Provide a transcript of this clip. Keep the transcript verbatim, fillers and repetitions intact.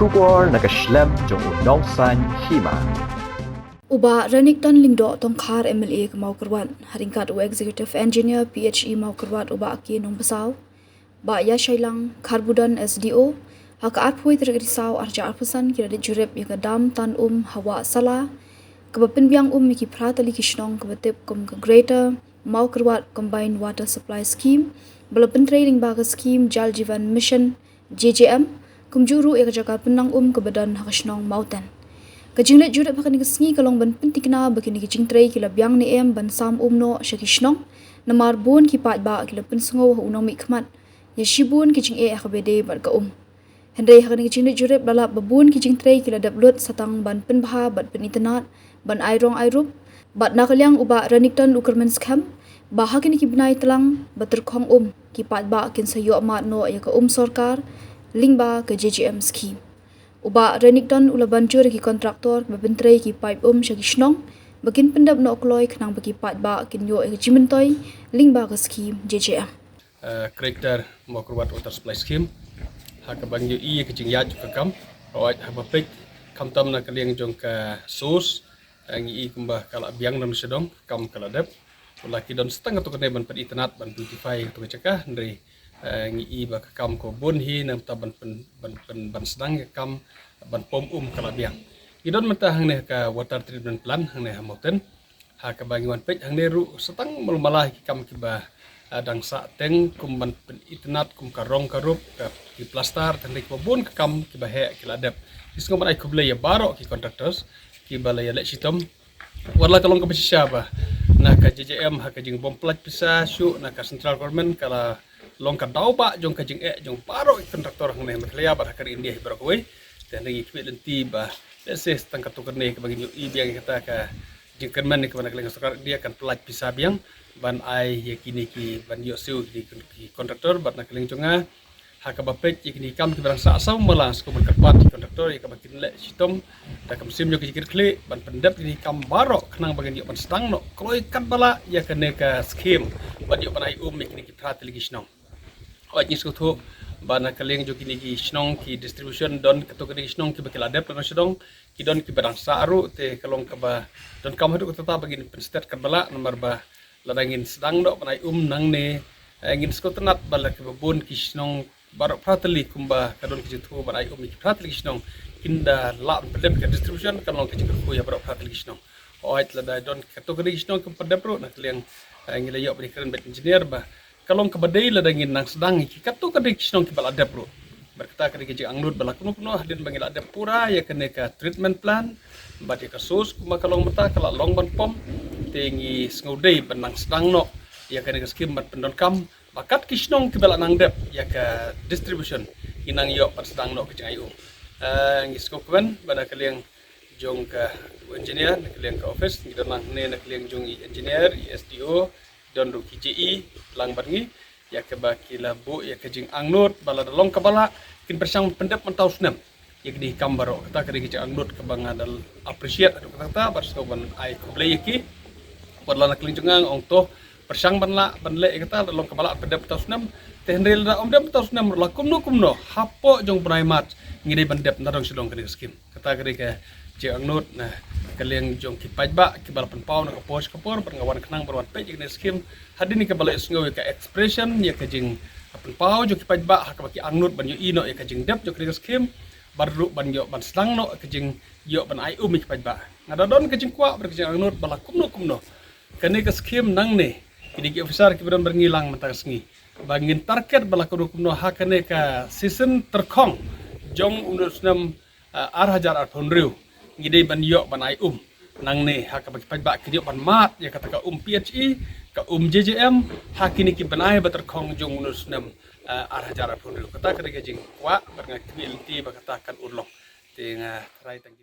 Khubor na ka shlem jong u nongsan hima. U Bah Renikton Lyngdoh Tongkhar, M L A ka Mawkyrwat, ha ryngkat u Executive Engineer P H E Mawkyrwat, u Bah K Nongbasaw, Bah Yashailang Kharbudon, S D O, ha ka arphew tarik Risaw arhajar arphew san ki la leit jurip ïa ka dam tan um ha Wah Sala, kaba pynbiang um ïa ki phra tylli ki shnong kaba tip kum ka Greater Mawkyrwat Combined Water Supply Scheme, ba la pyntrei lyngba ka skhim Jal Jeevan Mission, J J M, kumjuh ruh ïa ka jaka pynlang um kaba don ha ka shnong Mawten. Ka jingleit jurip ha kane ka sngi ka long ban pyntikna ba kine ki jingtrei ki la biang ne em ban sam um noh sha ki shnong, namar bun ki paidbah ki la pynsngew ha u nongmihkhmat ïa shibun ki jingeh ha kaba ïadei bad ka um. Hynrei ha kane ka jingleit jurip la lap ba bun ki jingtrei ki la dep lut sa tang ban pynbha bad pynitynnad, ban ai rong ai rup, bad na ka liang u Bah Renikton u kyrmen skhem ba ha kine ki bnai tlang ba tyrkhong um, ki paidbah kin sa ïoh mad noh ïa ka um sorkar lyngba ka J J M skhim. U Bah Renikton u la ban jur ïa ki kontraktor ba pyntrei ki paip um sha ki shnong ba kin pyndep noh kloi khnang ba ki paidbah kin ïoh ïa ka jingmyntoi lyngba ka skhim J J M. Eh, Greater Mawkyrwat Water Supply Scheme, ha kaba ngi ïohi ïa ka jingïaid jong ka kam. Hooid, haba peit khamtam na ka liang jong ka source, eh, ngi i kumba ka la biang na sha dong, ka kam ka la dep. Wat la ki don sa tang katto katne ban pynitynnad, ban beautify katto ka jaka, hynrei, eh, ngi i ba ka kam ka bun hi, nangta ban pyn, ban pyn, ban sdang ïa ka kam ban pom um ka la biang. Ngi don mynta hangne ka water treatment plant hangne ha Mawten. Ha kaba ngi wan peit hangne ruh sa tang mala mala ki kam kiba, ah, dang sah teng kum ban pynitynnad kum ka rong ka rup, ka, ki plaster, te hynrei kiba bun ka kam kiba heh ki la dep. Ngi sngew ban ai khublei ïa baroh ki contractors kiba la ïaleh shitom. Wat la ka long kaba shisha ba na ka J J M ha ka jingbym pyllait pisa shuh na ka central government ka la long ka daw ba jong ka jingeh jong baroh ki contractor hangne ha Meghalaya bad ha ka ri India hi baroh kawei. Te hynrei ngi khmih lynti ba lehse sa tang katto katne kaba ngin ïohi biang ïa kata ka jingkyrmen kaba na ka liang sorkar India kan pyllait pisa biang ban ai ïa kine ki ban ïoh siew kine ki contractor bad na ka liang jong nga ha kaba peit ïa kine ki kam kiba dang sah saw mala sngewbha ban kyrpad ïa ki contractor ïa kaba kin leh shitom da ka mynsiem jong ka jingkitkhlieh ban pyndep kine ki kam baroh khnang ba ngin ïoh ban sdang noh kloi katba lah ïa kane ka skhim ban ïoh ban ai um ïa kine ki phra tylli ki shnong. Hooid, ngi sngewthuh ba na ka liang jong kine ki shnong ki distribution don katto katne ki shnong kiba ki la dep la na sha dong, ki don kiba dang sah ruh, te ka long kaba donkam haduh katta ba ngin pynstet katba lah namar ba lada ngin sdang noh ban ai um nangne, eh, ngin sngewtynnad ba la kiba bun ki shnong baroh phra tylli kumba ka don ka jingthmu ban ai um ïa ki phra tylli ki shnong kin da lah ban pyndep ka distribution kan long ka jingkyrkhu ïa baroh phra tylli ki shnong. Hooid, lada don katto katne ki shnong kim pyndep ruh na ka liang, eh, ngi la ïoh ban ïakren bad engineer ba ka long kaba dei lada ngin nang sdang ïa ki katto katne ki shnong kiba la dep ruh. Bad kata ka dei ka jingangnud ba la kumno kumno hadien ba ngi la dep pura ïa kane ka treatment plant bad ïa ka source kumba ka long mynta ka la long ban pom, te ngi sngew dei ban nang sdang noh ïa kane ka skhim ban pyndonkam ba kat ki shnong kiba la nang dep ïa ka distribution ngin nang ïoh ban sdang noh ka jingai um. Eh, ngi sngewkmen ba na ka liang jong ka engineer, na ka liang ka office, ngi don hangne na ka liang jong i engineer, i S D O, don ruh ki J E lang bad ngi, ïa kaba ki la buh ïa ka jingangnud ba lada long kaba lah kin pyrshang pyndep mynta u snem ïa kine ki kam baroh. Kata ka dei ka jingangnud kaba nga da appreciate haduh katta katta bad sngewbha ban ai khublei ïa ki. Wat la na ka liang jong nga nga ong to pyrshang ban lah ban leh ïa kata, lada long kaba lah pyndep mynta u snem. Te hynrei lada ym dep mynta u snem ruh la kumno kumno hapoh jong u bnai March ngi dei ban dep na dong sha dong kane ka skhim. Kata ka dei ka jingangnud na ka liang jong ki paidbah kiba la pynpaw na ka por sha ka por bad nga wan khnang ban wan peit ïa kane ka skhim. Hadien kaba la ïohsngew ïa ka expression, ïa ka jingpynpaw jong ki paidbah ha kaba ki angnud ban ïohi noh ïa ka jingdep jong kane ka skhim bad ruh ban ïoh ban sdang noh ka jingïoh ban ai um ïa ki paidbah. Nga da don ka jingkwah bad ka jingangnud ba la kumno kumno kane ka skhim nangne, kine ki officer kiba don bad ngi lang mynta ka sngi, ba ngin target ba la kumno kumno ha kane ka season tyrkhong jong une u snem, ah, ar hajar arphew hynriew ngi dei ban ïoh ban ai um nangne ha kaba ki paidbah kin ïoh ban mad ïa kata ka um P H E, ka um J J M ha kine ki bnai ba tyrkhong jong une u snem, ah, ar hajar arphew hynriew. Kata ka dei ka jingkwah bad nga khmih lynti ba kata kan urlong. Te nga trai tang ki